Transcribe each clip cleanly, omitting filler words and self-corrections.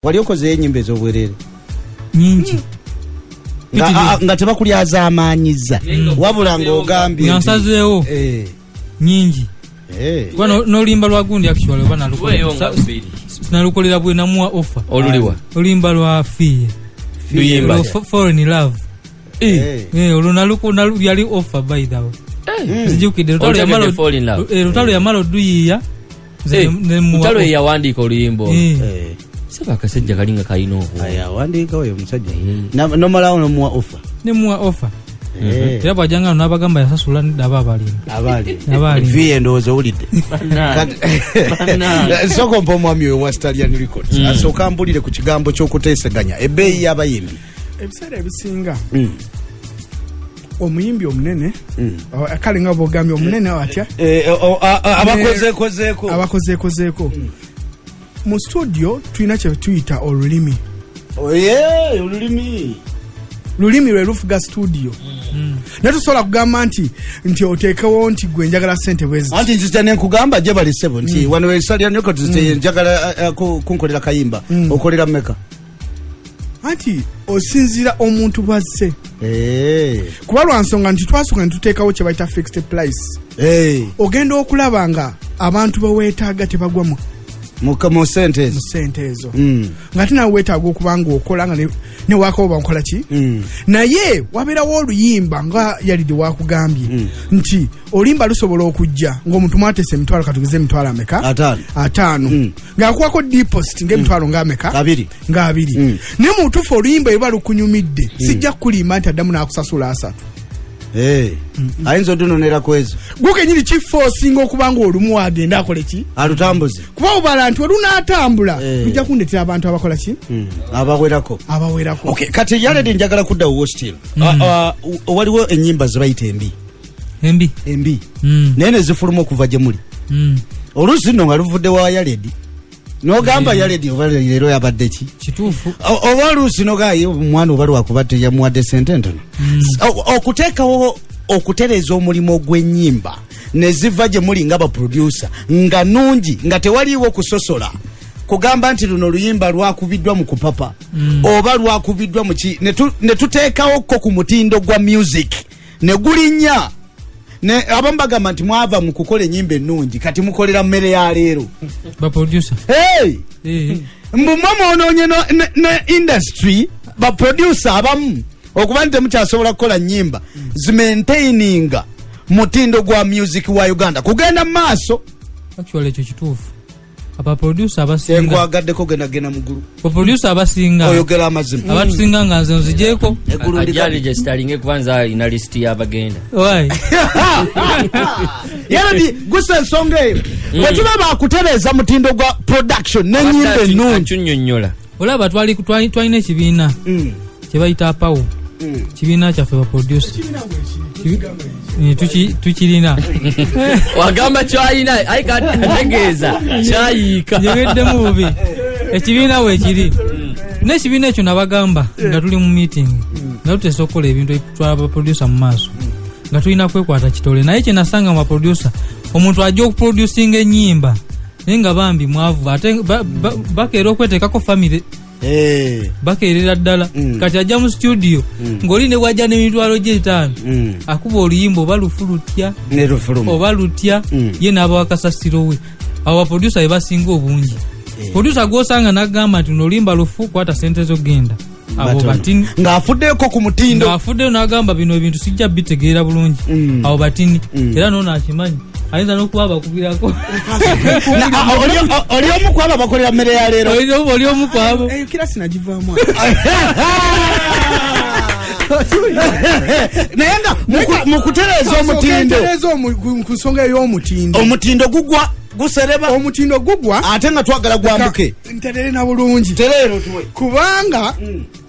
Wali okozeyo enyimba ez'obwereere? Nyingi. Nga tebakulyazaamaanyiza, wabula ng'ogambye nga nsazeewo. Nyingi. Kuba n'oluyimba lwa gundi actually oba Tuweeyo nga bbiri. Nalukolera bwe namuwa offer. Oluliwa? Oluyimba lwa Fiye. Luyimba. Olwo Foreign Love. Eh, olwo yali offer, by the way. Nzijukidde Lutalo. Otegedde. Yamala Fall in Love. Lutalo yamala oduyiiya. Nze ne muwa Lutalo offer. ye yawandiika oluyimba olwo? Eh. Saba akasajja kalinga kalina obwo. Awandiika oyo omusajja. Nomalawo nomuwa offer? Nemuwa offer. Era bwajanga n'abagamba yasasula nedda, aba abalimba. Abaali. Abaali. Fiye, endowooza owulidde. Bannange. Sooka ompa omwami oyo wa Stallion Records, asooka ambulire ku kigambo ky'okuteeseganya ebbeeyi y'abayimbi. Ebiseera ebisinga omuyimbi omunene, kale nga bwogambye omunene atya? Eh, abakozeekozeeko. Abakozeekozeeko mu studio, tulina kye tuyita olulimi. Oye, olulimi. Lulimi lwe lufuga studio, naye tusobola kugamba nti oteekewo nti gwe njagala sente bwezi. Anti nzija nenkugamba gye bali, ssebo, nti wano Stallion Records njagala kunkolera kayimba, okolera mmeka? Anti osinziira omuntu bwazze, kuba lwa nsonga nti twasooka ne tuteekawo kye bayita fixed price. Ogenda okulaba nga abantu beweetaaga tebagwa mu mu sente ezo. Mu sente ezo, nga ate nawe weetaaga okuba nga okola nga newakawo bankola ki. Naye wabeerawo oluyimba nga yalidde wakugambye nti oluyimba lusobola okujja ng'omuntu mwateesa emitwalo, katugeze emitwalo ameka? 50. 50, ng'akuwako deposit ng'emitwalo ng'ameka? 20. Ng'abiri. Naye mu butuufu oluyimba ebiba lukunyumidde, sijja kukulimba nti addamu n'akusasula 30. Eh, ayinza odunonera ku ezo. Gwe kenyini kifo osinga okuba nga olumu agenda akole ki? Alutambuze. Kuba obala nti olunaatambula lujja kundetera abantu abakola ki? Abawerako. Abawerako. Okay, kati yaledi njagala kudda wo still. Waliwo enyimba zebayita embi. Embi. Embi, naye nezifuluma okuva gye muli. Oluusi nno nga luvudde wa Yaledi, nogamba Yaledi oba leero yabadde ki? Kituufu. Oba oluusi nogaye omwana oba lwakuba teyamuwadde sente ntono. Okuteekawo okutereeza omulimu gw'ennyimba ne ziva gye muli nga baproducer nga nungi, nga tewaliiwo kusosola kugamba nti luno oluyimba lwakubiddwa mu kupapa oba lwakubiddwa mu ki, ne tuteekawo ko ku mutindo gwa music ne gulinnya. Ne abamu bagamba nti mwava mu kukola ennyimba ennungi, kati mukolera mmere ya leero. Baproducer? Hey! Eh. Mbu mwe mwonoonye ne industry, baproducer abamu, okuba nti temukyasobola kukola nyimba zimaintaininga mutindo gwa music wa Uganda kugenda mu maaso. Actually ekyo kituufu, abaproducer abasinga. Tenkwagaddeko, gendagenda mugulu. Baproducer abasinga. Oyogera amazima. Abatusinga nga nze nzigyeko. Eggulu Ajja registeringe kuba alina lisiti y'abagenda. Why? Yaradi gusa ensonga eyo, bwe tuba bakutereeza mutindo gwa production n'enyimba ennungi. Akyunnyonnyola. Olaba twalina ekibiina kyebayita apawo, kibiina kyaffe baproducer. Tukirina. Wagamba kyalina, aye kategeeza kyayiika. Njogeddemu bubi. Ekibiina weekiri, n'ekibiina ekyo nabagamba nga tuli mu meeting nga tuteesa okukola ebintu ebitwala baproducer mu maaso, nga tulina kwekwata kitole. Naye kyenasanga mu baproducer, omuntu ajja okuproducinga enyimba naye nga bambi mwavu, ate bakeera okweteekako famire. Bakeerera ddala. Kati ajja mu studio ng'oli ne bwajja n'emitwalo gye 5, akuba oluyimba oba lufu lutya, Ne lufuluma. Oba lutya, ye n'abawa kasasiro we. Abo baproducer be basinga obungi. Producer gwosanga n'agamba nti nolimba lufu, kwata sente zo genda, abo Batono. batini. Ng'afuddeko ku mutindo. Ng'afuddeyo n'agamba bino ebintu sijja bitegeera bulungi, abo batini. Era noono akimanyi, ayinza n'okuba abakubirako. Oli omu ku abo abakolera mmere ya leero? Oli omu ku abo. Eyo kira sinagivaamu. Naye nga mu kutereeza omutindo. Ntereeza ku nsonga ey'omutindo. Omutindo gugwa, gusereba. Omutindo gugwa. Ate nga twagala gwambuke. Nterere na bulungi. Tereero tuwe. Kubanga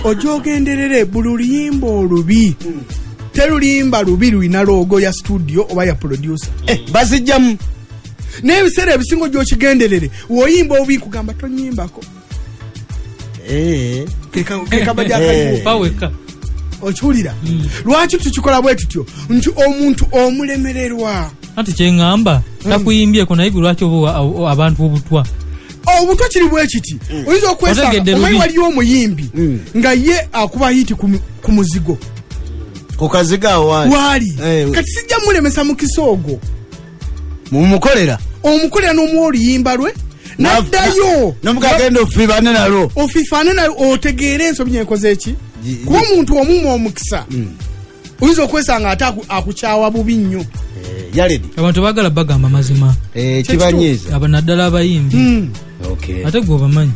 ojja ogenderere buli luyimba olubi, terulimba lubi lulina logo ya studio oba ya producer. Eh, bazijjamu. N'ebiseera ebisinga ojja okigenderere, woyimba obubi kugamba tonyimbako. Kekabajja akaliwo. Pa wekka. Okiwulira lwaki tukikola bwe tutyo, nti omuntu omulemererwa. Anti kyeŋŋamba, takuyimbyeko, naye gwe lwaki oba abantu obutwa? Obutwa kiri bwe kiti, oyinza okwesanga Otegedde omanyi lubi. waliyo omuyimbi nga ye akuba hit ku muzigo. Ku kazigo awo waali. Waali. Kati sijja mulemesa mukisa ogwo. Mumukolera. Omukolera n'omuwa oluyimba lwe naddayo. Nomugagenda ofibane nalwo. Ofifaane nayo, otegeere ensobi nyenkoze eki, kuba omuntu omumwa omukisa oyinza okwesanga ate akukyawa bubi nnyo. Yaledi. Abantu baagala bagamba mazima. Kibanyiiza. Aba naddala abayimbi. Ate gwe obamanyi.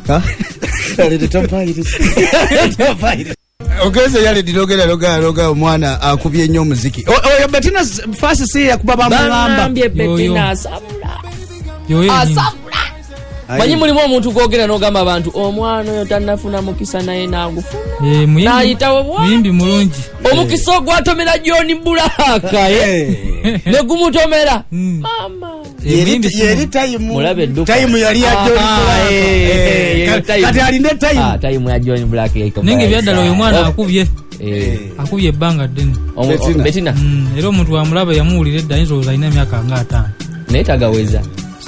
Yaledi, tompayiriza. Tompayiriza. Ogenze Yaledi, nogenda nogera omwana akubye nnyo omuziki. Oyo Betina fasi si yakuba bamugamba. Bangambye Yoyo. Betina asabula. Yoyo yennyini. Asabula. Manyi mulimu omuntu gwogera n'ogamba abantu omwana oyo tannafuna mukisa naye nagufuna. Eh, N'ayitawo bw'ati. muyimbi mulungi. Omukisa ogwatomera John Black ne gumutomera. Mama. Eh, muyimbi si Yeri tayimu. Mulabe edduka. Tayimu yali ya John Ah, Black. eh, tayimu. Kati alina tayimu. Ah, tayimu ya John Black yaiko. Naye nga ebyaddala oyo omwana akubye. Eh. Akubye ebbanga ddene. Betina. Betina. Era omuntu wamulaba yamuwulira edda ayinza olowooza alina emyaka nga 50. Naye tagaweza.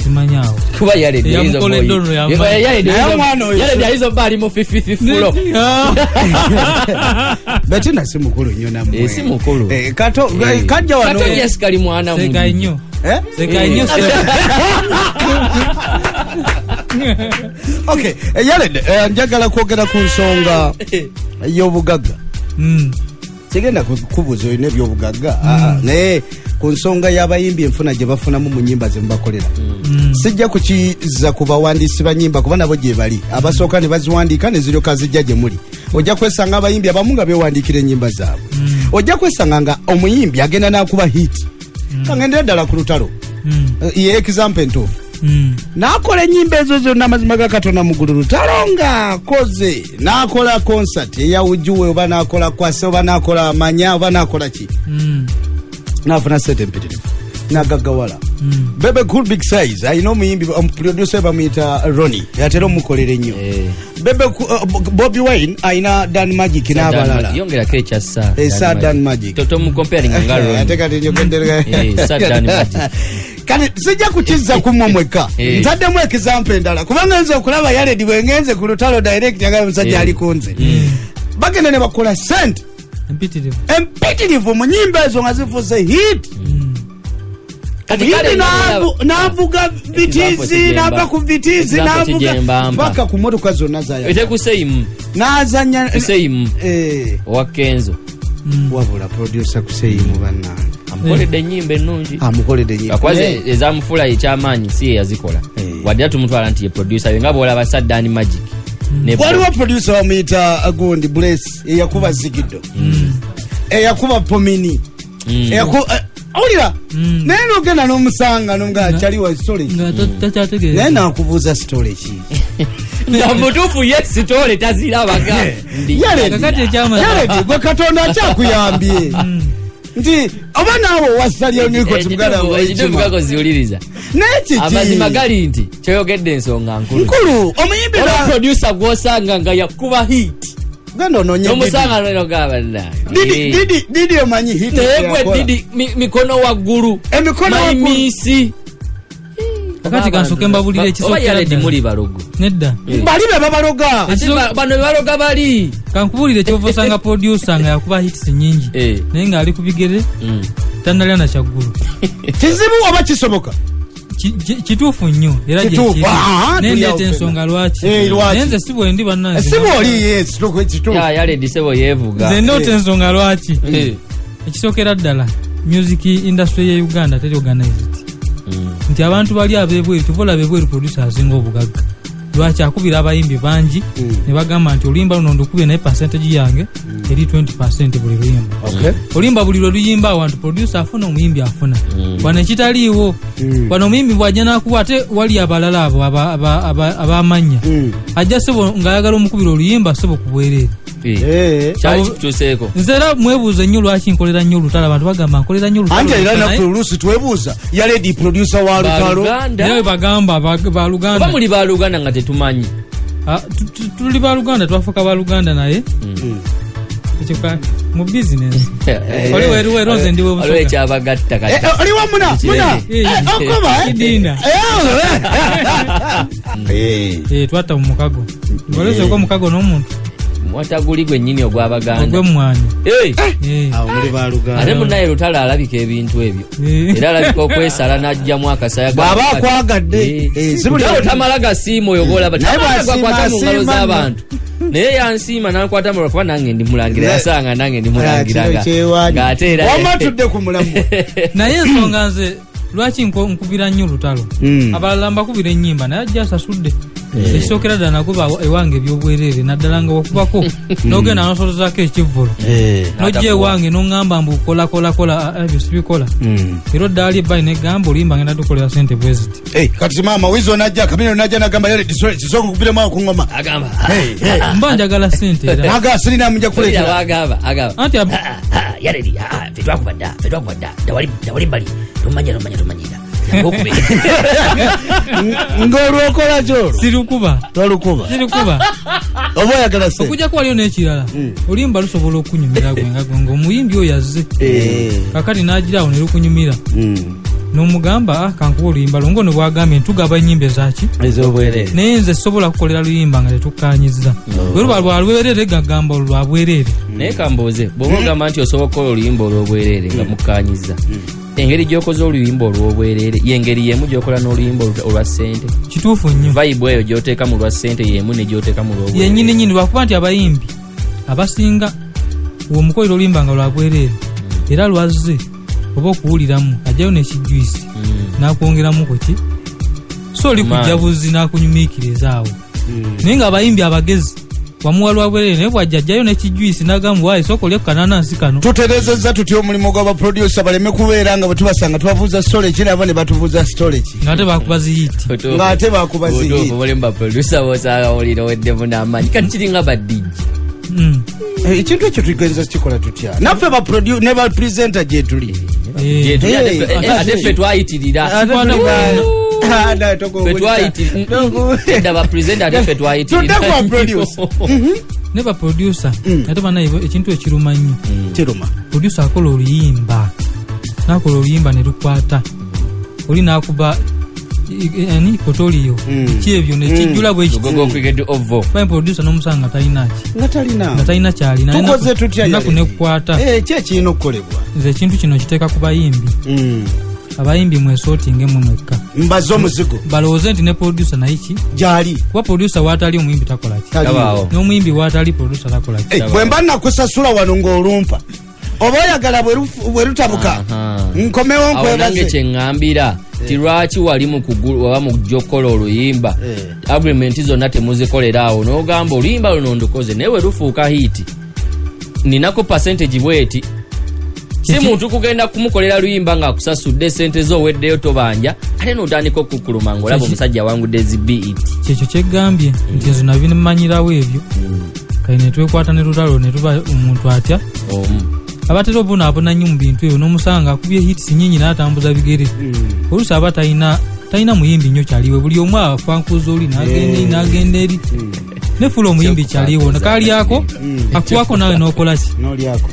Simanyi awo. Kuba Yaledi Eyamukoledde ono yamanyi. Naye omwana oyo- Yaledi ayinza obba ali mu fifth floor. Betina si mukulu nnyo nammwe. Eh, si mukulu. Kato kajja wano. Kato Jessica ali mwana Seka mubi. nnyo. Eh? Seka nnyo. Okay, Yaledi, njagala kwogera ku nsonga y'obugagga. Sigenda kukubuuza olina ebyobugagga, naye ku nsonga y'abayimbi, enfuna gye bafunamu mu nyimba ze mubakolera. Sijja kukiza ku bawandiisi ba nyimba, kuba nabo gye bali abasooka ne baziwandiika ne ziryoka zijja gye muli. Ojja kwesanga abayimbi abamu nga beewandiikira ennyimba zaabwe. Ojja kwesanga nga omuyimbi agenda n'akuba hit, kaŋŋendera ddala ku lutalo. Ye example entuufu. N'akola ennyimba ezo zonna, amazima ga Katonda muggulu, lutalo ng'akoze, n'akola concert eyawujuwe, oba n'akola kwase, oba n'akola manya, oba n'akola ki, n'afuna sente empitirivu n'agaggawala. Bebe Cool Big Size alina omuyimbi, omuproducer bamuyita Roni, atera omukolera ennyo. Bebe Bobi Wine alina Dan Magic n'abalala. Yongerako ekya Sir. Sir Dan Magic. Tomucomparing nga Ronnie. Ate kati nyogendere. Sir Dan Magic. Kati sijja kukizza ku mmwe mwekka. Ntaddemu example endala, kubanga nze okulaba Yaledi bwe ngenze ku lutalo direct agala omusajja ali ku nze. Bagenda ne bakola sente Empitirivu. Empitirivu mu nyimba ezo nga zifuuse hit. Kati Omuyimbi kale n'avuga Vitz, n'ava ku Vitz, Example n'avuga kijembamba. paka ku motoka zonna zaya. Ete Kuseyimu. N'azanya. Kuseyimu. Owa Kenzo. Wabula producer Kuseyimu, bannange. Amukoledde ennyimba ennungi. Amukoledde ennyimba. Akwaze ezamufula ekyamaanyi si ye yazikola. Wadde era tumutwala nti ye producer we nga bw'olaba Sir Dan Magic. Waliwo producer bamuyita gundi Bless, eyakuba Zigido, eyakuba Pomini, owulira, naye nogenda n'omusanga nomugaa kyaliwa story ki? Nga takyategeera. Naye nakubuuza story ki? Nga mutuufu ye story tazirabaga. Yaledi, Kakati ekyamazima. Yaledi, gwe Katonda akyakuyambye nti oba naawe owasalya nikoti muganda Ekituufu wekima. kako ziwuliriza. Naye kiki? Amazima gali nti kyoyogedde ensonga nkulu. Nkulu omuyimbi Olwa producer gw'osanga nga yakuba hit. Genda onoonye Nomusanga nogamba Didi. Didi, Didi, omanyi hit naye gwe yakola. Didi mikono waggulu. Emikono waggulu. Maimiisi. Kakati kansooke mbabulire Oba ekisookera Yaledi ddala. muli balogo. Nedda. Bali be babaloga. Ate bano bebaloga bali. Kankubuulire, kyova osanga producer nga yakuba hits nyingi naye ng'ali ku bigere, tannalya na kyaggulu. Kizibu oba kisoboka? Kituufu nnyo era Kituufu. gyekiri. Aha, Naye tuli awo ndeeta ffenna. ensonga lwaki. Lwaki? Naye nze si bwendi, bannange. Si bwoli, yes, kituufu. Yaledi sebo yeevuga. Nze ndeeta ensonga lwaki. Ekisookera ddala, music industry ye Uganda teri organized, nti abantu bali abebweru, tuva olaba ebweru producer asinga obugagga. Lwaki? Akubira abayimbi bangi ne bagamba nti oluyimba luno ndukubye, naye percentage yange eri 20 buli luyimba. Oluyimba buli lwe luyimba awantu, producer afuna, omuyimbi afuna. Wano ekitaliiwo, wano omuyimbi bwajja nakuwa, ate wali abalala abo ab'amannya, ajja sebo ng'ayagala omukubira oluyimba sebo ku bwereere. Kyali kikutuuseeko? Nze era mwebuuze nnyo lwaki nkolera nnyo olutalo. Abantu bagamba nkolera nnyo olutalo, Anti era naye- naffe oluusi twebuuza, Yaledi producer wa lutalo. Baluganda. Naye bagamba baluganda. Oba muli baluganda nga tetumanyi? Ah, tuli baluganda, twafuuka baluganda, naye ekyo mu business oli weru weru, nze ndi Waliwo webusoga. ekyabagatta kati. Oliwa muna muna. Eh, Okoba, eh? Kidiina. Eh. Eh, twatta mu mukago. Ngolezeko omukago n'omuntu. Mwataguli gwennyini ogw'Abaganda. Ogw'emmwanyi. Hey! Eh. Awo muli baluganda. Ate munaye Lutalo alabika ebintu ebyo. Eh. Era alabika okwesala n'ajjamu akasaya. Bw'aba akwagadde. Eh. Eh, si buli- Lutalo tamala gasiima oyo gw'olaba. Naye Tamala bw'asiima, gakwata mu ngalo asiima z'abantu. Naye yansiima n'ankwata mu ngalo kuba nange ndi mulangira. Yasanga nange ndi mulangira. Ah, kino kyewaanyi. Ng'ate era Wamma tudde ku mulamu. Naye ensonga nze lwaki nkubira nnyo Lutalo? Abalala mbakubira ennyimba naye ajja asasudde. Ekisookera ddala nakuba ewange ebyobwereere, naddala nga wakubako n'ogenda nosolozaako ekivvulu nojja ewange noŋŋamba mbu kola kola kola, ebyo sibikola. Era oddaali ebbali negamba oluyimba ngenda tukolera sente bwe ziti. Eh, kati maama wizo najja kamino najja nagamba yale disole kisoko kupira mwa kungoma. Agamba. Hey, hey. Mba njagala sente era. Naga sirina mujja kuleetera. Agamba, agamba. Anti Yaredi, ffe twakuba dda, ffe twakuba dda. Dawali, dawali bali. Tomanya, tomanya, tomanyira. Ng'olwokola kyolwo. Sirukuba. Tolukuba. Sirukuba. Oba oyagala sente. Okujjako waliyo n'ekirala. Oluyimba lusobola okunyumira gwe nga gwe ng'omuyimbi oyo azze. Kakati n'agira awo ne lukunyumira. N'omugamba, kankuwa oluyimba lwo ng'ono bw'agambye ntugaba ennyimba ezaki? Ez'obwereere. Naye nze sobola kukolera luyimba nga tetukkaanyizza. Bwe luba lwa lwereere gagamba olwo lwa bwereere. Naye kambuuze, bw'oba ogamba nti osobola okukola oluyimba olw'obwereere nga mukkaanyizza, engeri gy'okoze oluyimba olw'obwereere y'engeri y'emu gy'okola n'oluyimba olwa ssente? Kituufu nnyo. Vibe eyo gy'oteeka mu lwa ssente y'emu ne gy'oteeka mu lw'obwereere. Yennyini nnyini, lwakuba nti abayimbi abasinga bw'omukolera oluyimba nga lwa bwereere era lwazze oba okuwuliramu ajjayo n'ekijjuisi n'akwongeramu ku ki, so oli kujja buzzi n'akunyumiikiriza awo. Naye ng'abayimbi abagezi wamuwa lwa bwereere naye bw'ajja ajjayo n'ekijjuisi n'agamba waayi sooka olye ku kananansi kano. Tutereezezza tutya omulimu gw'abaproducer baleme kubeera nga bwe tubasanga tubavuza storage nabo ne batuvuza storage? Ng'ate bakuba ziyiti. Ng'ate bakuba ziyiti. Otuufu, mulimu baproducer b'osanga wulira oweddemu n'amaanyi. Kati kiringa ba DJ. Ekintu ekyo tugenza kukikola tutya? Naffe ba ne ba presenter gye tuli. Gye tuli, ate ffe twayitirira. Ate tuli ba- Ah, na, Ffe twayitirira. Edda ba presenter ate ffe twayitirira. Tudde ku ba producer. Ne ba producer ate banaye ekintu ekiruma nnyo. Kiruma. Producer akola oluyimba. N'akola oluyimba ne lukwata. Oli n'akuba ani kotoliyo. Ki ebyo ne kijjula bwe kiti. Lugogo Cricket Oval. Bane producer n'omusanga talina ki. Nga talina. Nga talina kyalina. Tukoze tutya Ennaku yale? nekukwata. Ki ekirina okukolebwa? Nze ekintu kino kiteeka ku bayimbi. Abayimbi mwesootinge mmwe mwekka. Mbaze omuzigo. Balowooze nti ne producer naye ki? Gyali. Kuba producer w'atali omuyimbi takola ki? Taliiwo. Tabaawo. N'omuyimbi w'atali producer takola ki? Bwe mba nakusasula wano ng'olumpa, oba oyagala bwe lutabuka, nkomewo Awo nange nkwebaze. kye ŋŋambira ti lwaki wali mu kugulu, waba mu kujja okukola oluyimba, agreement zonna temuzikolera awo n'ogamba oluyimba luno ndukoze naye bwe lufuuka hit ninako percentage bweti. Si muntu kugenda kumukolera luyimba ng'akusasudde sente zo oweddeyo tobanja ate n'otandika okukkuluma ng'olaba omusajja awangudde zi BET. Kyekyo kyeggambye nti nze nabimanyirawo ebyo. Kale ne twekwata ne Lutalo ne tuba omuntu atya. Omu. Abatera obunaabona nnyo mu bintu ebyo n'omusanga akubye hits nnyingi n'atambuza bigere. Oluusi aba talina muyimbi nnyo kyaliwe, buli omu afankuza oli n'agenda eri, n'agenda eri. Nefuula omuyimbi kyaliwo, kalyako, akuwako naawe n'okola ki? N'olyako.